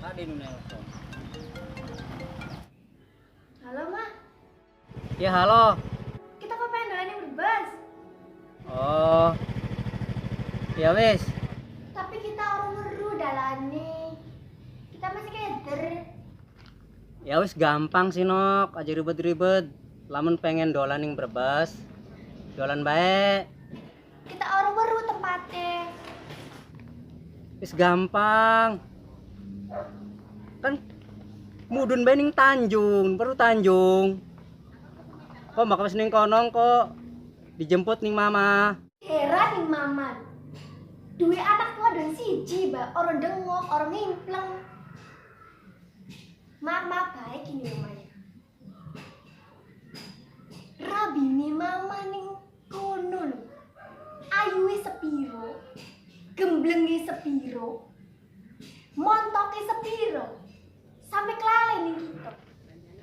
Saha di nu nelpon? Halo, Ma. Ya, halo. Kita kok pengen dolan yang Brebes. Oh. Ya wis. Tapi kita ora weru dalane. Kita masih keder. Ya wis gampang sih, Nok, aja ribet-ribet. Lamun pengen dolan ning Brebes, dolan bae. Kita ora weru tempate. Wis gampang. Kan mudun bae ning Tanjung, baru Tanjung. Kok bakal wis ning kono kok dijemput ning mama. Heran ning mama. Duwe anak wadon siji, Mbak, ora dengok, ora ngimpleng. Mama baik ini mamanya. Rabine mama ning kono lho. Ayuwe sepiro, gemblenge sepiro, montoke sepiro. Sampai kelalen ning kita.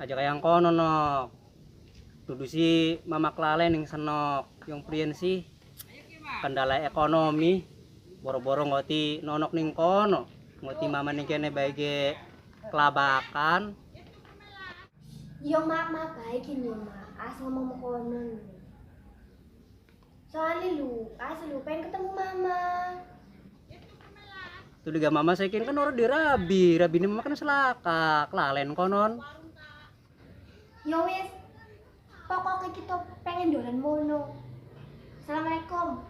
Aja kaya yang kono, Nok. Dudu si mama kelalen ning senok. Yang priyen sih kendala ekonomi, boro-boro ngoti nonok ning kono, ngoti mama ning kene bae ge kelabakan. Yo mama baik ini ma, as ngomong kono lho. Soalnya lu, as lu pengen ketemu mama. Tuh juga mama saya kan orang di rabi, rabi ini mama kan selaka, kelalen konon. Yo wis, pokoknya kita pengen dolan mono. Assalamualaikum.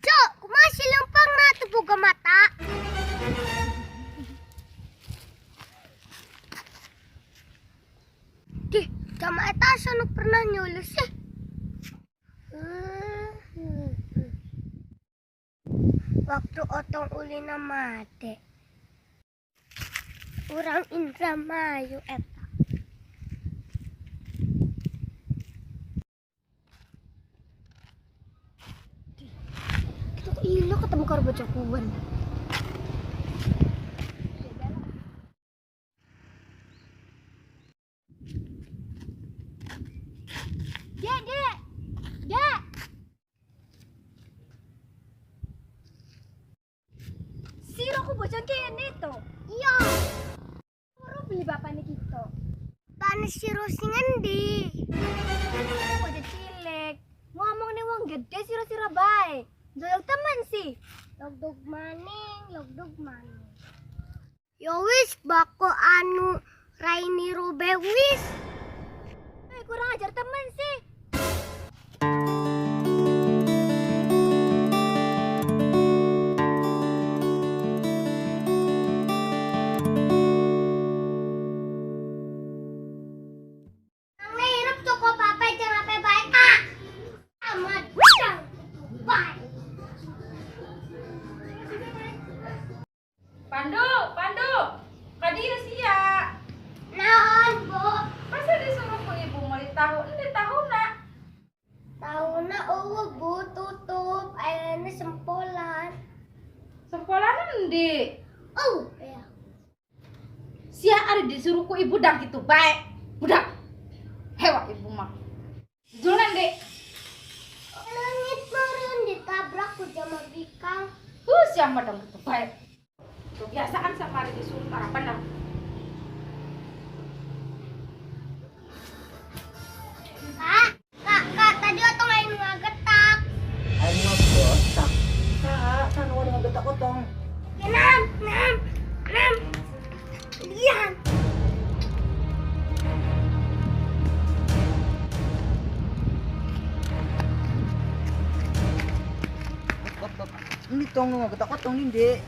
Cok, kumaha si lempang na teu boga mata? Dih, jama eta asa nu pernah nyulus sih. Waktu otong ulina mate. Urang Indramayu eta. Ilo ketemu karo bocah kuwen. Dek, dek. Dek. Sira ku bocah kene to? Iya. Ora beli bapane kita. Bapane sira sing endi? Bocah cilik. Ngomong ning wong gede sira-sira bae. Njaluk temen sih. Logdog maning, logdog maning. Ya wis bako anu raini robe wis. Kurang ajar temen sih. Nang cukup apa jeung apa bae ah. Amat bae. Pandu, Pandu, kadieu sia. Naon, Bu? Masa disuruh ku ibu meuli tahu, endi tahuna? Tahuna eueuh, Bu, tutup, ayana sempolan. Sempolan endi? Oh, ya. Sia ari disuruh ku ibu dang kitu bae. Budak. Hewa ibu mah. Jujuran, Dek. Leungit meureun ditabrak ku jama bikang. Sia mah dang kitu bae. Kebiasaan sama ari disuruh tarapan dah. Otong nu ngagetak otong ninde.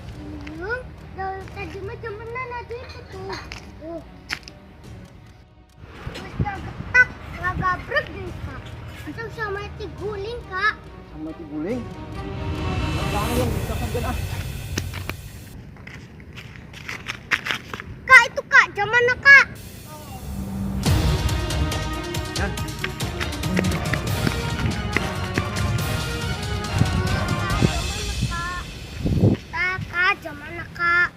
Tadi mah jemenan atuh itu tuh. Terus ngagetak, ngagabrek deui Kak. Atau sama ti guling Kak. Sama ti guling? Jangan yang bisa kan ah. Kak itu Kak, jamana Kak. Yan. Kak, jamana Kak.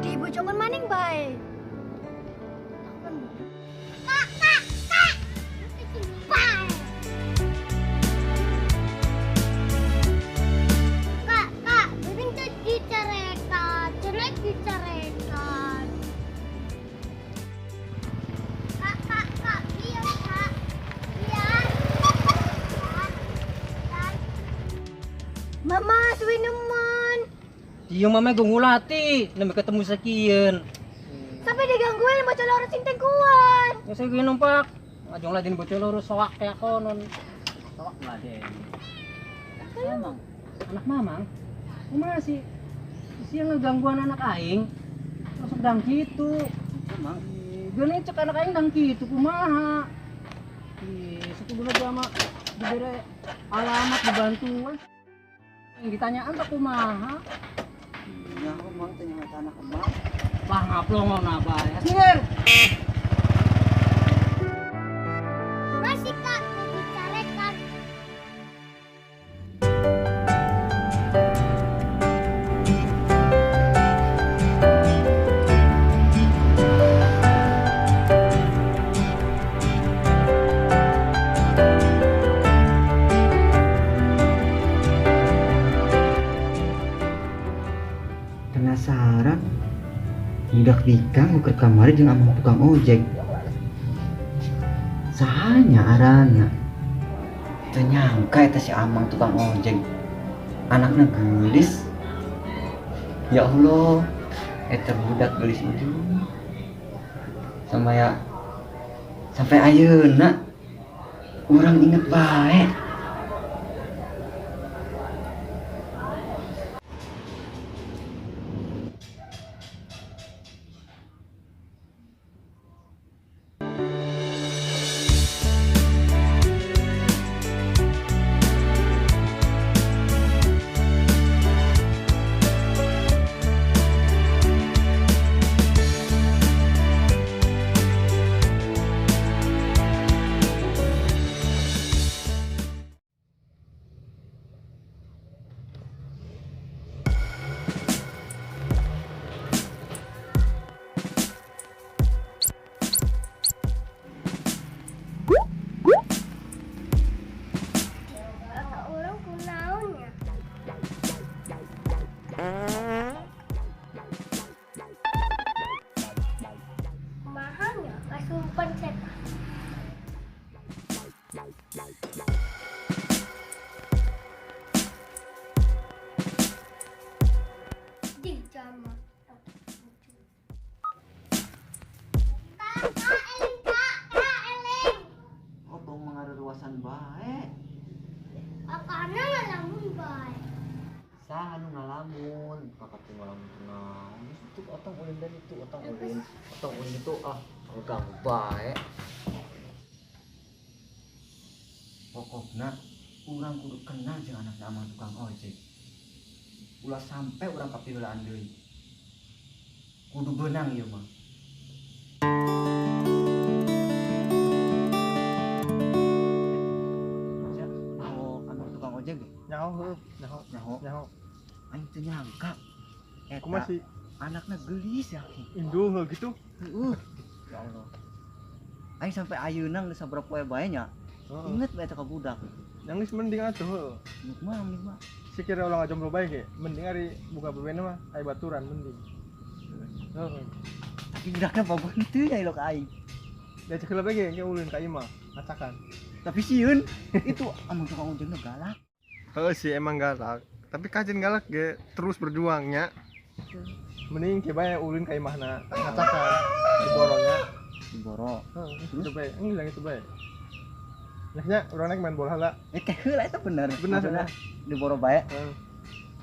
Dibojongan maning bae. Kak, Kak, Kak. Bye. Kak, Kak, mending tuh dicarekan, cenah dicarekan. Kak, Kak, Kak, biar Kak. Biar. Biar. Biar. Mama suwe nemen. Iya mama gue ngulati, nembe ketemu sekian. Sampai digangguin bocah loro sing tengkuan. Ya saya gue numpak. Ngajong lah din bocah loro soak kayak konon. Soak lah den. Mamang, anak mamang. Kumaha sih? Siang ngegangguan anak aing. Masuk dang kitu. Mamang. Geuning cek anak aing dang kitu kumaha. Ih, sekudu lagi sama dibere alamat dibantuan. Yang ditanyaan tak kumaha. Nyaho mang tanya mata anak emang. Lah ngaplong ngono bae. Asnir. Masih Kak, dicarekan. Penasaran budak bikang ukur kamari jeung amang tukang ojek. Sahanya arana. Teu nyangka eta si amang tukang ojek. Anakna geulis. Ya Allah, eta budak geulis itu. Sama ya sampai ayeuna urang inget bae. Orang kunaonnya. Mahanya kasumpan setan. Di jama. Kak, Kak, eling, Kak, Kak, eling. Otong mangaruruasan bae. Akana ngalamun bae. Saha nu ngalamun, kakak teh ngalamun kunaon. Itu otong ulin dan itu otong ulin. Otong ulin itu ah, ganggu bae. Pokokna urang kudu kenal jeung anak amang tukang ojek. Ulah sampai urang kapiheulaan deui. Kudu beunang ieu mah. Oh, amang tukang ojek deh. Nyaho heuh, nyaho, Nyaho. nyaho. Aing teu nyangka. Eta Kumaha sih anakna geulis ya. Induh heuh gitu. Heeh. Ya Allah. Aing sampai ayeuna geus sabaraha poe bae nya. Heeh. Inget bae eta ka budak. Yang geus mending atuh heuh. Inget mah, mending mah. Sikira ulah ngajomblo bae ge. Mending ari buka bebena mah aya baturan mending. Heeh. Tapi budakna bogoh henteu nya ilo ka aing. Da ceuk heula bae ge engke ulin ka imah, ngacakan. Tapi sieun itu amang tukang ojekna galak. Heuh sih emang galak. Tapi kajian galak ge terus berjuangnya. Mending ke bae ulin ka imahna, ngacakan diboronya. Diboro. Heeh, itu bae. Enggak itu bae. Nya urang naik main bola lah. Teh heula eta bener. Bener. Di boro bae.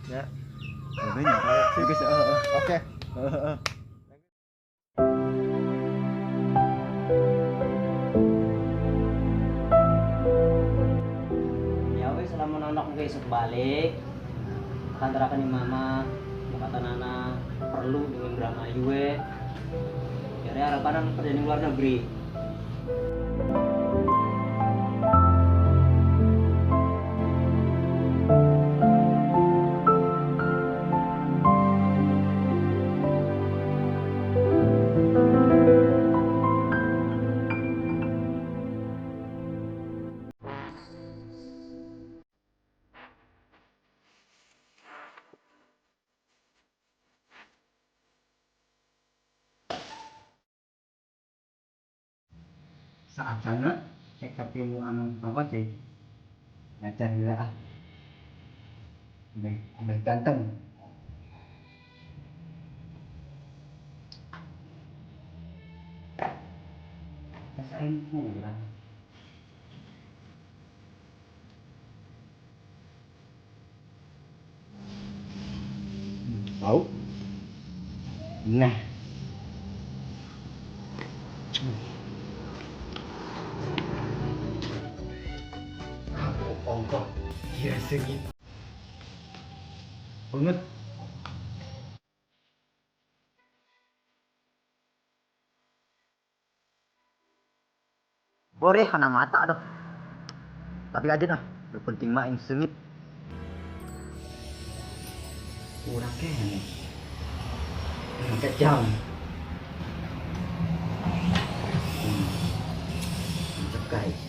Ya. Bener. Geus heeh. Oke. Heeh. Ya wis lamun nonok besok balik. Kantarakan ni mama, kata nana perlu dengan Indramayu we. Jadi harapan kerja di luar negeri. Saat sana cek tapi amang apa sih ngajar heula ah ambil ganteng rasain kurang bau nah. Ongkoh, iya sengit banget. Boleh karena mata aduh. Tapi aja nah, lu penting mah yang sengit. Kurang kene. Pakai jam. Mantap guys.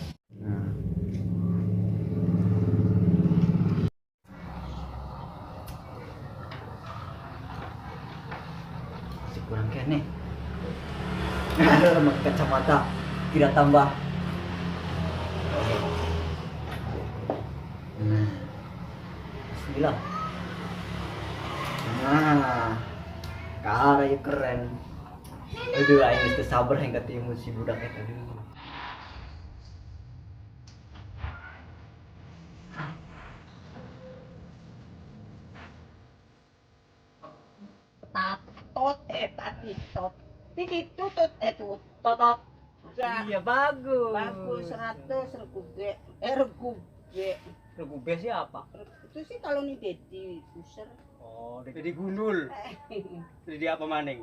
Nah. Kurang kene. Kacamata tidak tambah. Nah. Bismillah. Nah. Karya keren. Aduh, aing geus teu sabar hayang ketemu si budak eta. Aduh. Totot. Iya bagus. Bagus 100 regu B. Regu B. Regu B siapa? Itu sih kalau nih Dedi User. Oh, Dedi Gundul. Dedi apa maning?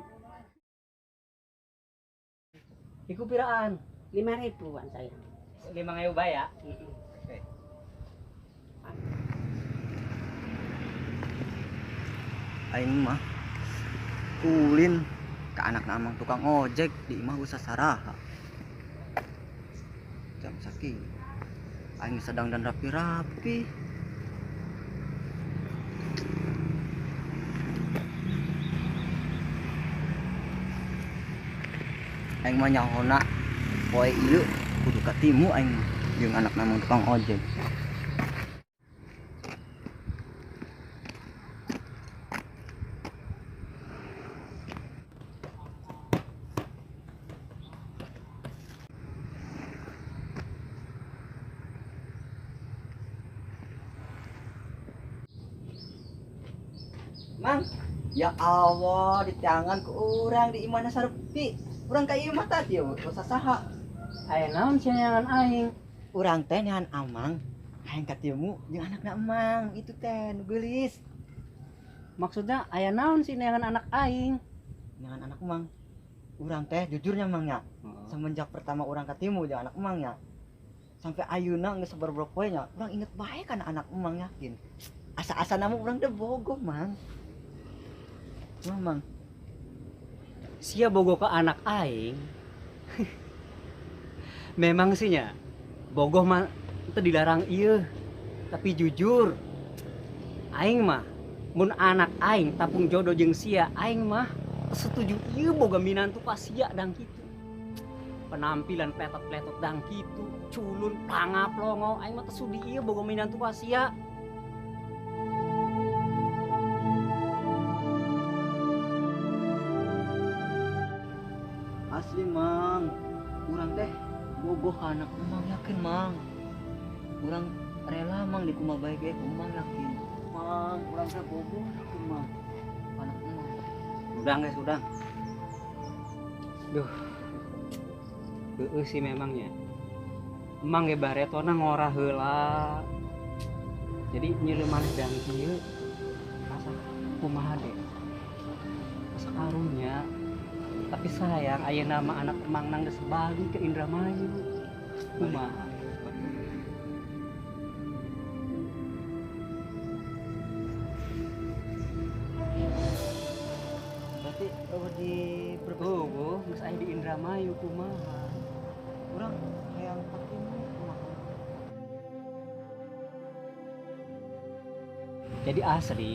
Iku piraan? 5.000-an sayang. 5.000 bae ya? Oke. Aing mah ulin ke anak amang tukang ojek di imah geus sasaraha. Jam sakieu aing sedang dan rapi-rapi. Aing mah nyahona poe ieu kudu katimu aing mah jeung anak amang tukang ojek. Mang, ya Allah, di tangan ku urang di imahna sarepi. Urang ka imah tadi ya, sasaha. Aya naon sia aing? Urang teh nehan amang, hayang katimu jeung anakna emang, itu teh nu geulis. Maksudnya aya naon sih neangan anak aing? Neangan anak emang. Urang teh jujurnya mang nya, semenjak pertama urang katimu jeung anak emang nya, sampai ayeuna geus sabar poe nya, urang inget bae kana anak emang yakin. Asa-asa namu urang teh bogoh mang. Mang, sia bogoh ke anak aing. Memang sih nya, bogoh mah itu dilarang iya. Tapi jujur, aing mah mun anak aing tapung jodoh jeung sia, aing mah setuju ieu boga minantu ka sia dang kitu. Penampilan pletot-pletot dang kitu, culun plangap longo, aing mah teu sudi ieu boga minantu ka sia. Asli mang, urang teh bogoh anak emang yakin mang. Urang rela mang di kumaha bae ge ku Mang yakin. Mang, urang teh bogoh yakin mang. Anak emang. Udah guys, udah. Duh. Heueuh sih memangnya. Emang ge baretona ngora heula. Jadi nyeuleuh maneh dang kieu asa kumaha deh. Asa karunya. Tapi sayang ayeuna mah anak emang nang geus balik ke Indramayu. Kumaha? Berarti eueuh di Brebes. Oh, geus aya di Indramayu kumaha? Urang hayang katimu kumaha. Jadi asli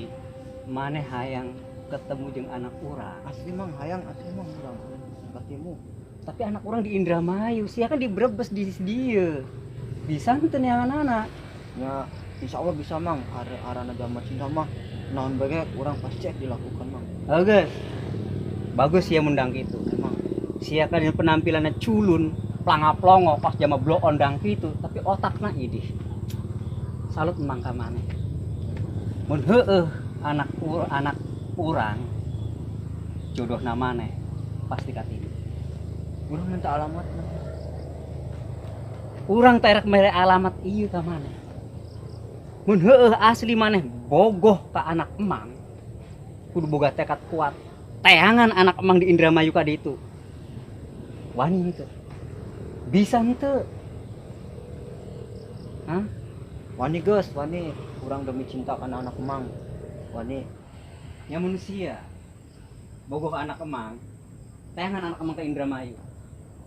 maneh hayang ketemu jeung anak urang. Asli mang hayang, asli mang urang katimu. Tapi anak urang di Indramayu, sia kan di Brebes di dieu. Bisa henteu neangan anak. Ya, insya Allah bisa mang. Arana zaman cinta mah naon bae urang pasti dilakukan mang. Oh, guys. Bagus sia mundang kitu. Emang Sia kan yang penampilannya culun, planga-plongo pas jama blow ondang kitu, tapi otakna idih. Salut emang ka maneh. Mun heueuh anak urang jodohna maneh pasti katilu. Urang minta alamat. Urang teh rek mere alamat ieu ka maneh. Mun heueuh asli maneh bogoh ka anak emang, kudu boga tekad kuat. Teangan anak emang di Indramayu ka ditu. Wani henteu. Bisa henteu. Hah? Wani geus, wani urang demi cinta kana anak emang. Wani. Nya manusia bogoh ka anak emang, teangan anak emang ke Indramayu.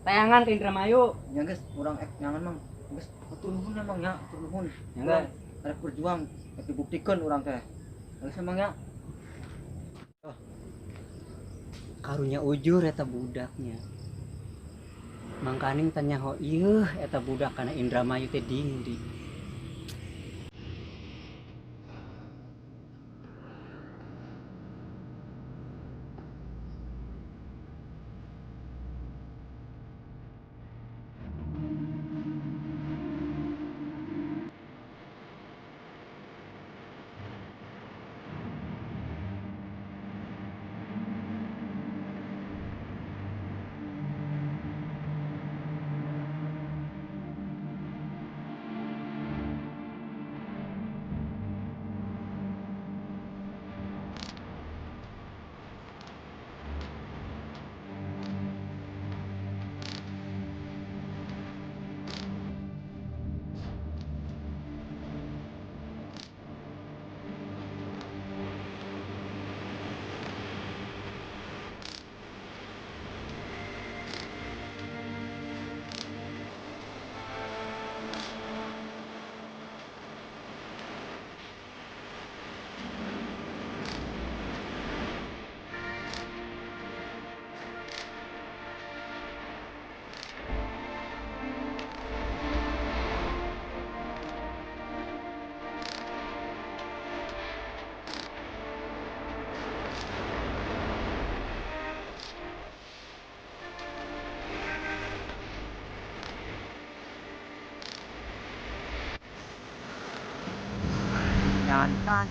Teangan ke Indramayu. Nya geus urang ek nyangan mang. Geus hatur nuhun emang nya, hatur nuhun. Ya geus. Rek berjuang, rek dibuktikan urang teh. Geus emang nya. Karunya ujur eta budaknya. Mangkaning tanya ho ieuh eta budak kana Indramayu teh dindi. Jangan kan.